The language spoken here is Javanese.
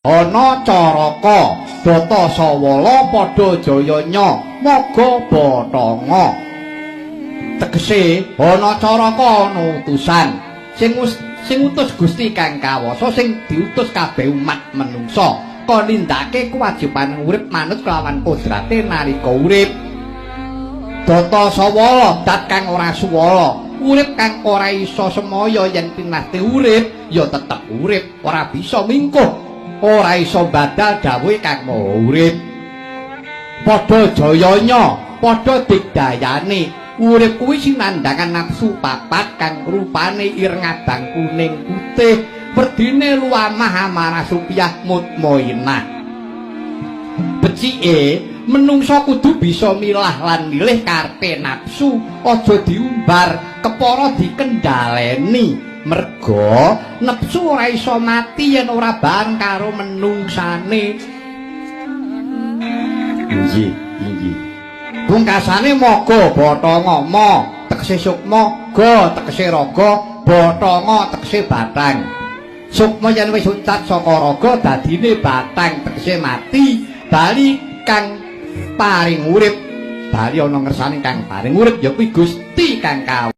Ana Caraka Data Sawala padha jayanya maga bathanga. Tegese ana Caraka ana utusan sing sing utus Gusti kang kawasa sing diutus kabeh umat menungsa kon nindakake kewajiban urip manut kelawan kodrate nalika urip. Data Sawala dat kang ora suwala, urip kang ora iso semaya yen pinasti urip ya tetep urip, ora bisa mingkuh, ora iso badal dawuhe kang maha urip. Padha jayanya, padha digdayane, urip kuwi sinandhangan nafsu papat kang rupane ireng abang kuning putih, werdine luamah amarah supiyah mutmainah. Becike menungsa kudu bisa milah lan milih karepe nafsu, aja diumbar, kepara dikendhaleni. Merga nepsu ora iso mati yen ora bareng karo menungsane. Inggih, inggih. Pungkasane maga bathanga, ma tegese sukma, ga tegese raga, bathanga tegese bathang. Sukma yen wis ucat saka raga dadine bathang tegese mati, bali kang paring urip. Bali ana ngersane kang paring urip ya kuwi Gusti kang kawasa.